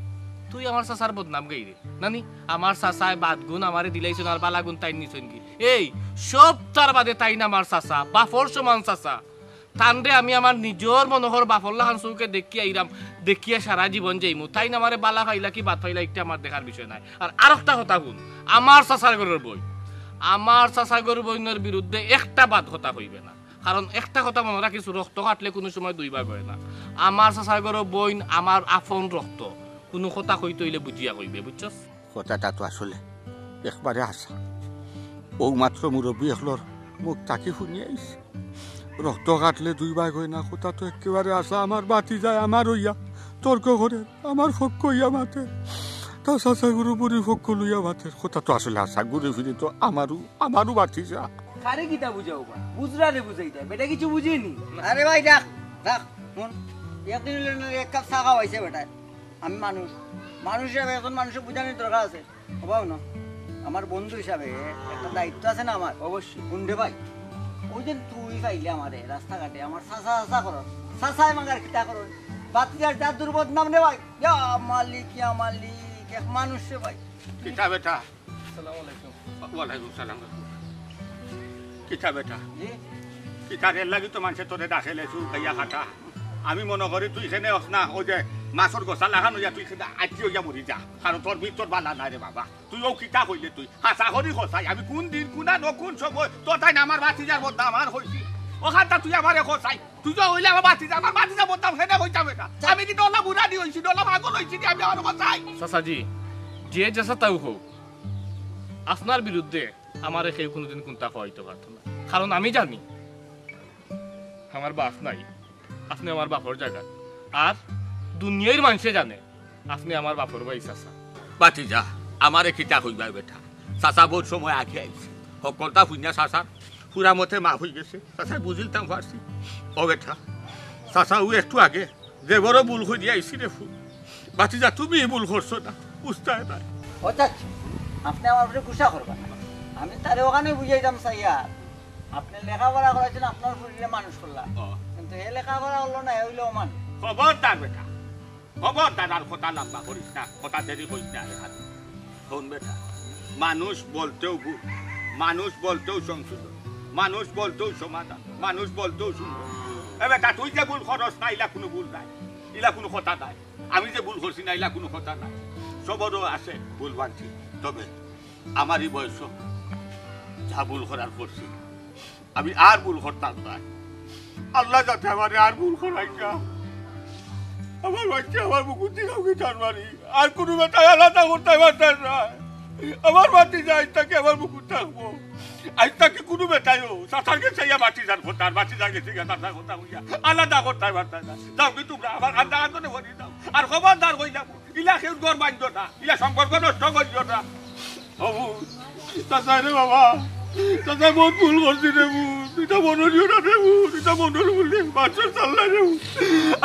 তুই আমার চাচার বদনাম গাইরে। নানি, আমার চাচায় বাদ গুণ আমারে দিলাইছইন আর বালা গুণ তাইন নিছইন কি? এই সব তার বাদে তাইন আমার চাচা, বাপর সমান চাচা। তানরে আমি আমার নিজর মনে কর বাপর লাখান চউখে দেখিয়া আইরাম, দেখিয়া সারা জীবন যাইমু। তাইন আমারে বালা পাইলা কি বাদ পাইলা, ইটা আমার দেখার বিষয় নায়। আর আরোকটা কথা হুন, আমার চাচার ঘরর বইন, আমার চাচার ঘরর বইনর বিরুদ্ধে একটা বাদ কথা কইবে না। কারণ একটা কথা মনে রাখিস, রক্ত কাটলে কুনু সময় দুই ভাগ অয় না। আমার চাচার ঘরর বইন আমার আপন রক্ত, কুনু কথা কইতে অইলে বুঝিয়া কইবে, বুঝছস? কথাটা তো আসলে একবারে হাছা। অউ মাত্র মুরব্বি অকলর মুখ থাকি হুনি আইছি, রক্ত কাটলে দুই ভাগ অয় না, কথা তো একেবারে হাছা। আমার ভাতিজায় আমার অইয়া তর্ক করে, আমার পক্ষ অইয়া মাতে, তার চাচার ঘরর বইনর পক্ষ লইয়া মাতে, কথা তো আসলে হাছা। ঘুরে ফিরে তো আমারও, আমারও ভাতিজা। কারে কিতা বুঝাও বা? বুঝরারে বুঝাইতা, বেটা কিছু বুঝেনি। আরে ভাই, রাখ, রাখ, হুন, একদিন অইলে না এক কাপ চা খাওয়াইছে বেটায়। আমি মানুষ, মানুষ হিসাবে একজন মানুষরে বুঝানির দরকার আছে। অবাও না, আমার বন্ধু হিসাবে একটা দায়িত্ব আছে না আমার? অবশ্যই। হুন রে ভাই, ওই দিন তুই পাইলে আমারে রাস্তাঘাটে আমার চাচা চাচা করস, চাচায় মাগার কিতা করস, ভাতিজার দাদুর বদনাম রে ভাই। ইয়া মালিক, ইয়া মালিক, এক মানুষ রে ভাই। কিতা বেটা? আসসালামু আলাইকুম। ওয়ালাইকুম সালাম। কিতা বেটা? জি? কিতা রে, এর লাগি তো মানষে তোরে ডাকে লেচু গাইয়া খাটা। আমি মনো করি তুই কেনে অস না, ওই যে মাছর গোসা লাখান অইয়া তুই কেনে আইতি অইয়া মরি যা। কারণ তোর ভিতর বালা নাই রে বাবা। তুই ও কিতা কইলে তুই? হাছা করি কছাই, আমি কুন দিন, কুন আনো, কুন সময়, তোর তাইন আমার ভাতিজার বদনাম আমার কইছি। অখানতা তুই আমারে কছাই। তুই তো অইলে আমার ভাতিজা, আমার ভাতিজা বদনাম কেনে কইতাম এটা? আমি কি ডলা বুড়া দি অইছি, ডলা পাগল অইছি নি আমি আমার কছাই? চাচাজি, যে যেসাতাউ কউক, আপনার বিরুদ্ধে আমারে কেউ কুনুদিন কুন্তা কওয়াইতো পারতো না। কারণ আমি জানি, আমার বাপ নাই, আপনে আমার বাপর জাগাত। আর দুনিয়ার মানষে জানে, আপনে আমার বাপর ভাই চাচা। ভাতিজা, আমারে কিতা কইবায় বেটা? চাচা বউত সময় আগে আইছে। হক্কলতা হুনিয়া চাচার পুরা মতে মাফ অইগেছে। চাচায় বুঝিলতাম পারছি। ও বেটা, চাচা অউ একটু আগে যে বড় ভুল করিয়া আইছি রে ফুত। ভাতিজা, তুমি ই ভুল করছো না, বুঝতায় না। ও চাচা, আপনে আমার উপরে গুসা করবা না। আমি তারে অখানে বুঝাইতাম চাইয়া। আপনে লেখাপড়া করাইছইন, আপনার ফুরিরে মানুষ করলা। ও। কিন্তু হে লেখাপড়া করলো না, হে অইলো অমানুষ। খবরদার বেটা, খবরদার, আর কথা লম্বা করিস না, কথা দেরি করিস না। এখানে হুন বেটা, মানুষ বলতেউ ভুল, মানুষ বলতেউ সংশোধন, মানুষ বলতেউ সমাধান, মানুষ বলতেউ সুন্দর। এ বেটা, তুই যে ভুল করস না, ইলা কুনু ভুল নায়, ইলা কুনু কথা নায়। আমি যে ভুল করছি না, ইলা কুনু কথা নায়। সবরও আছে ভুল ভ্রান্তি, তবে আমার ই বয়সো যা ভুল করার করছি, আমি আর ভুল করতাম নায়। আল্লায় যাতে আমারে আর ভুল করাইন না। আমার বাইচ্চা আমার বুকুত থাকি যাউক তাড়াতাড়ি। আর কুনু বেটায় আলাদা করতায় পারতায় নায়। আমার ভাতিজা আইজ থাকি আমার বুকুত থাকবো। আইজ থাকি কুনু বেটায়ও চাচার গেছে ইয়া ভাতিজার কথা, আর ভাতিজার গেছে ইয়া চাচার কথা কইয়া আলাদা করতায় পারতায় না। যাওগি তুমরা, আমার কান্দা কান্দনে ভরি যাও। আর খবরদার কইলাম, ইলা কেউর ঘর ভাঙ্গিও না, ইলা সম্পর্ক নষ্ট করিও না। ও বউ, চাচায় রে বাবা, চাচায় বউত ভুল করছি রে বউ, তুই তো মনো নিও না রে বউ, তুই তো মনো বলে বাসর চাল্লা রে বউ।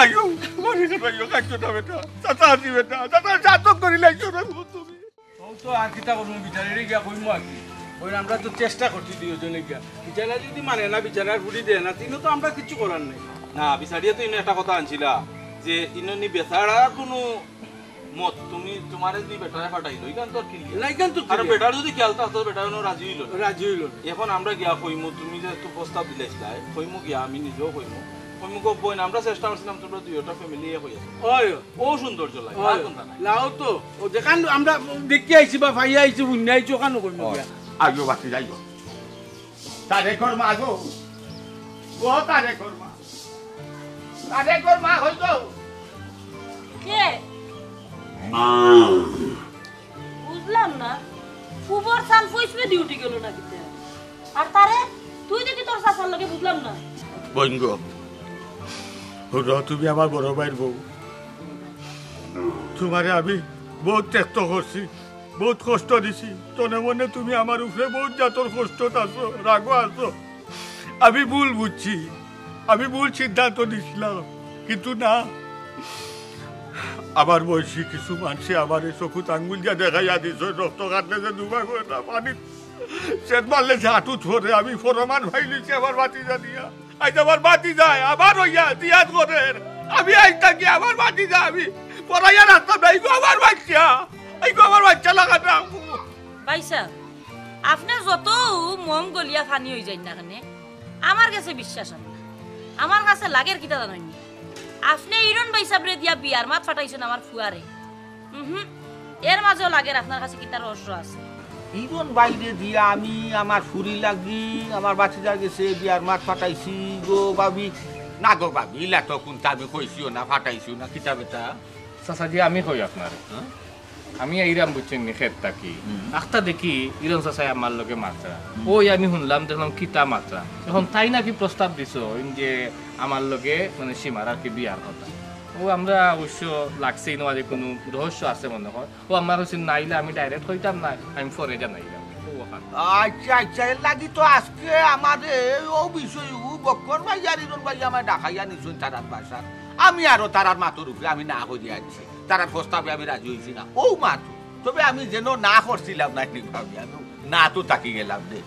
আইও, বাড়ি খান আইও, কাইছো না বেটা, চাচা আছি বেটা, চাচা সাহায্য করি লাইছো রে বউ তুমি। ও তো আর কিতা করমু, বিচারেরে গিয়া কইমু আর কি। ওই আমরা তো চেষ্টা করছি দুইজনে গিয়া। বিচারা যদি মানে না, বিচারার ফুড়ি দেয় না, তিনও তো আমরা কিচ্ছু করার নাই। না, বিচারিয়ে তো ইনো একটা কথা আনছিলা যে ইনো নি বেচারা কুনু মত, তুমি তোমারে নি বেটারে ফাটাইলো, ইখান তো আর কি লিয়া? না, ইখান তো আর কিলিয়ার। বেটার যদি খেয়াল থাকতো, বেটা ইনো রাজি হইল না। রাজি হইল না। এখন আমরা গিয়া কইমু, তুমি যে একটু প্রস্তাব দিলাইছিলা, কইমু গিয়া, আমি নিজেও কইমু। কইমু গো বইন, আমরা চেষ্টা করছিলাম তোমরা দুইটা ফ্যামিলি এক হইয়া যাও। ওই, ও সৌন্দর্য লাগে, আর ওই, কোনটা নাই? লাও তো, ও যেখান আমরা দেখি আইছি বা পাইয়া আইছি, বুঝিয়া আইছি, ওখানে কইমু ওই। গিয়া। আইও বাকি যাইও। তারেকর মা গো, ও তারেকর মা, তারেকর মা হই গো। কে? বুঝলাম না, ফুবর চান ফইসমে ডিউটি গেল না কিতা? আর তারে তুই দেখি তোর চাচার লগে, বুঝলাম না। বইন গো, হুনো, তুমি আমার বড় ভাইর বউ, তোমারে আমি বউত ত্যাক্ত করছি, বউত কষ্ট দিছি। তনে মনে তুমি আমার উপরে বউত জাতর কষ্টত আছো, রাগো আছো। আমি ভুল বুঝছি, আমি ভুল সিদ্ধান্ত নিছিলাম, কিন্তু না, আমার বয়সী কিছু মানষে আমারে চকুত আঙ্গুল দিয়া দেখাইয়া দিছে, রক্ত কাটলে যে দুভাগ হয় না, পানি সেট মারলে যে আটুত পড়ে। আমি প্রমাণ পাইলিছি আমার ভাতিজা দিয়া। আইজ আমার ভাতিজায় আমার অইয়া জিহাদ করের। আমি আইজ থাকি আমার ভাতিজা আমি পড়াইয়া রাখতাম না। এইগু আমার বাচ্চা, এইগু আমার বাচ্চা লাগাটা। ভাইসাব, আপনে যত মম গলিয়া পানি অইযাইন না কেনে, আমার গেছে বিশ্বাস অয় না। আমার গেছে লাগের কিতা জানইননি? আপনে ইরন ভাইসাবরে দিয়া বিয়ার মাত ফাটাইছইন আমার ফুয়ারে। উহুম, এর মাঝেও লাগের আপনার গেছে কিতা রহস্য আছে। ইরন ভাইরে দিয়া আমি আমার ফুরি লাগি, আমার ভাতিজার গেছে বিয়ার মাত ফাটাইছি গো ভাবি। না গো ভাবি, ইলা তো কুনতা আমি কইছিও না, ফাটাইছিও না, কিতা বেটা? চাচাজি, আমি কই আপনারে, হ্যাঁ? আমি আইরাম বুঝছইন নি খেত থাকি। হুম। আখতা দেখি ইরন চাচায় আমার লগে মাতরা। হুম। ওই আমি হুনলাম, দেখলাম কিতা মাতরা। এখন তাই নাকি প্রস্তাব দিছইন যে আমার লগে মানে সীমার আর কি বিয়ার কথা। ও আমরা অবশ্য লাগছে ইনো মাঝে কুনু রহস্য আছে মনে হয়। ও আমার কইছে নাইলে আমি direct কইতাম না, আমি পরে জানাইলাম। ও ওখান। আচ্ছা, আচ্ছা, এর লাগি তো আজকে আমারে ও বিষয়ে ও বক্কর ভাই আর ইরন ভাই আমায় ডাকাইয়া নিছইন তারার বাসাত। আমি আরো তারার মাতর উপরে আমি না কইয়া আইছি। তারার প্রস্তাবে আমি রাজি অইছি না। ও মাত। তবে আমি যেন না করছিলাম না, এমনি ভাবি আমি না তো থাকি গেলাম রে।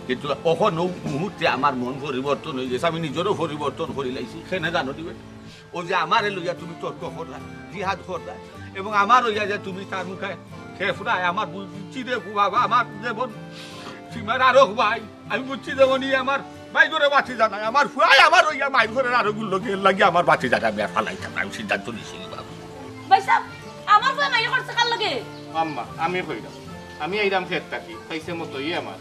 কিন্তু অখন ও মুহূর্তে আমার মন পরিবর্তন অইগেছে, আমি নিজরও পরিবর্তন করিলাইছি। কেনে জানো দিবে? ও যে আমারে লইয়া তুমি তর্ক কররায়, জিহাদ কররায়, এবং আমার অইয়া যে তুমি তার মুখে খেফরায়, আমার বুঝছি রে বাবা, আমার যেমন সীমার আরো ভাই, আমি বুঝছি যেমন ই আমার ভাই করে ভাতিজা নায়, আমার ফুয়ায় আমার অইয়া মাইর করের আরো গুলো গিয়ে লাগি আমার ভাতিজারে আমি আর ফালাইতাম না, আমি সিদ্ধান্ত নিছি বাবা। ভাইসাব, আমার ফুয়ায় মাইর করছে কার লগে? আম্মা, আমি কইরাম, আমি আইরাম খেত থাকি, পাইছে মতইয়ে আমার।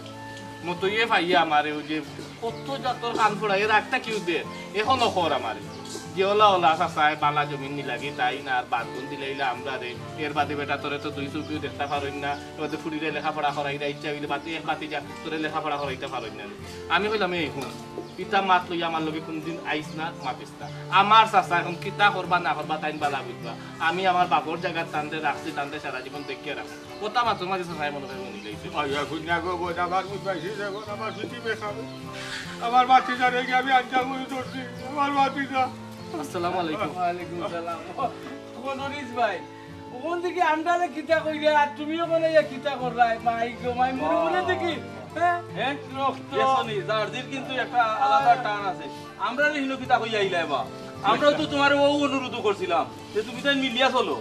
মতইয়ে পাইয়া আমারে ওই যে কত জাতর কান ফোড়াইয়া রাগটা কিউ দে, এখনো খর আমারে। যে ওলা ওলা চাচায় বালা জমিন নিলাগি তাইন আর বাদ গুন দিলাইলা আমরারে। এর বাদে বেটা তোরে তো দুই চউখেউ দেখতা পারইন না, এর বাদে ফুড়িরে লেখাপড়া করাইরা ইচ্ছা অইলে বাদে এক ভাতিজা তোরে লেখাপড়া করাইতা পারইন না। আমি কইলাম, "এই হুন, ইতা মাত লইয়া আমার লগে কুনদিন আইস না, মাতিস না। আমার চাচা এখন কিতা করবা না করবা তাইন বালা বুঝবা। আমি আমার বাপর জাগাত তানরে রাখছি, তানরে সারা জীবন দেখিয়া রাখছি।" কথা মাত্র মাঝে চাচায় মনে হয় মনে লইছে। আইয়া কইনা গো, বোন আমার বুঝাইছি যখন আমার ছুটি বেখাবে। আমার ভাতিজারে গিয়া আমি আঞ্জা করে ধরছি, আমার ভাতিজা। আসসালামু আলাইকুম। ওয়ালাইকুম সালাম। ও, ও নরিস ভাই, ওখান থেকে আমরারে কিতা কইরা, আর তুমিও মনে হয় কিতা কররায়? মাই গো, মাই মরে মরে দেখি। হ্যাঁ? হ্যাঁ? রক্ত। দেখছো নি, জার্জির কিন্তু একটা আলাদা টান আছে। আমরারে হিনো কিতা কইয়া আইলায় বা? আমরাও তো তোমারে ও অনুরোধ করছিলাম যে তুমি তাই মিলিয়া চলো।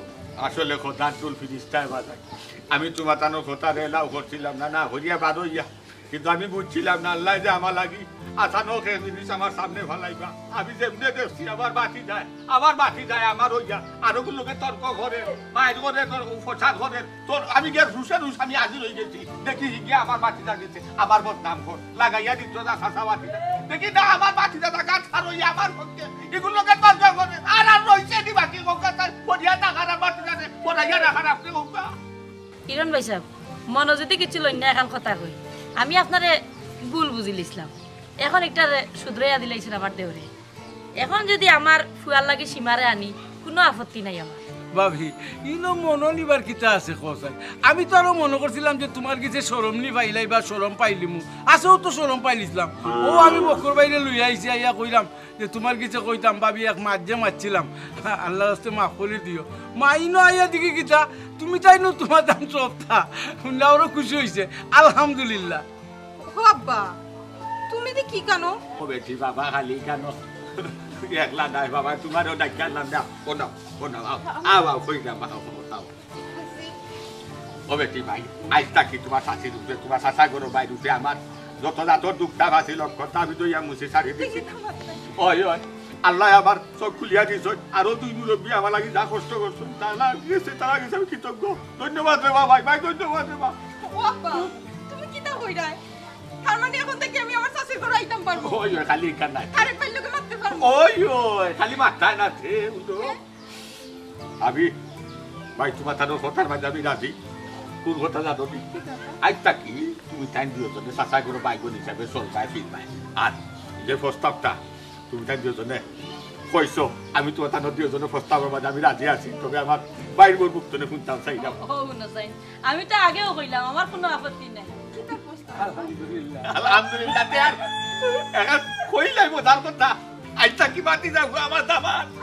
আসলে খোদার দুল ফিরিস্তায় বাজায়। আমি তোমার তানোর কথা রেলাও করছিলাম না, না হরিয়া বারো ইয়া। কিন্তু আমি বুঝছিলাম না, আল্লাহ যে আমার লাগি আচানক এক জিনিস আমার সামনে ফালাইবা। আমি যেমনে দেখছি আমার ভাতিজায়, আমার ভাতিজায় আমার অইয়া আরো লোকে তর্ক করে, মাইর করে, তর্ক, ফসাদ করে। তোর আমি গিয়া রুশে রুশ আমি হাজির অইগেছি। দেখি গিয়া আমার ভাতিজা গেছে, আমার বদনাম কর, লাগাইয়া দিত না চাচা ভাতিজা। দেখি না আমার ভাতিজা না গাছ আর অইয়া আমার পক্ষে, এগুর লগে তর্ক করে। আর আর রইছে নি বাকি কক্কা তার পড়িয়া থাকার আর ভাতিজারে পড়াইয়া রাখার আপনি কক্কা। কিরণ ভাইসাব, মনো যদি কিছু লইন না, এখান কথা কই, আমি আপনারে ভুল বুঝিলিছলাম। এখন একটারে শুধরাইয়া দিলাইছইন আমার দেওরে। এখন যদি আমার ফুয়ার লাগি সীমারে আনি, কুনু আপত্তি নাই আমার। ভাবি, ইনো মনো নিবার কিতা আছে কও চাই? আমি তো আরো মনো করছিলাম যে তুমার গেছে শরম নি পাইলাই বা শরম পাইলিমু। আছেও তো শরম পাইলিছলাম। ও আমি বক্কর বাইরে লইয়া আইছি, আইয়া কইলাম যে তুমার গেছে কইতাম, ভাবি এক মাত যে মাতছিলাম, আল্লাহর রাস্তে মাফ করি দিও। মা ইনো আইয়া দেখি কিতা, তুমি তাইন তুমার দাম সবটা। হুনলা ওরও খুশি হইছে। আলহামদুলিল্লাহ। ও আব্বা, তুমি দি কি কানো? ও বেটি বাবা, খালি কানো। একলা নাই বাবা, তুমারও ডাক্তার নাম দা। ও নাও, ও নাও, আও, আও, আও, কই না, বাবা, ও নাও। ও বেটি ভাই, আইজ থাকি তুমার শাশির উপরে, তুমার শাশা গরো ভাইর উপরে আমার যত জাতর দুঃখ দাম আছে, লক্ষ দাবি দইয়া মুছে সারি দিছি। ওই, ওই, আল্লাহ আমার চোখ খুলিয়া দিছইন, আরো দুই মুরব্বী আমার লাগি যা কষ্ট করছইন, তারা গেছে, তারা গেছে, আমি কৃতজ্ঞ। ধন্যবাদ রে বাবা, ভাই, ভাই, ধন্যবাদ রে বাবা। ও আব্বা, তুমি কিতা কইরায়? তার মানে এখন থাকি আমি আমার শাশির ঘরো আইতাম পারমু? ওই, ওই, খালি এখান নাই। তারেক ভাইর লগে মাততে পারমু? ওই, ওই, খালি মাথায় না, তে, উঠো। হ্যাঁ? আমি, ভাই, তুমার তানোর কথার মাঝে আমি রাজি। কোন কথা জানো নি? আইজ থাকি তুমি তাইন দুইজনে শাশা গরো ভাই বোন হিসাবে চলবায় ফিরবায়। আর যে প্রস্তাবটা তুমি তাইন দুইজনে কইছো, আমি তুমার তানোর দুইজনের প্রস্তাবর মাঝে আমি রাজি আছি। তবে আমার ভাইর বউর মুখ তনে হুনতাম চাইরাম। ও, হুনো চাইন, আমি তো আগেও কইলাম, আমার কুনু আপত্তি নাই। কিতা প্রস্তাব? আলহামদুলিল্লাহ। আলহামদুলিল্লাহ, তে আর এখন কইলাই মজার কথা। আইজ থাকি মাতি যাও আমার দামান্দ।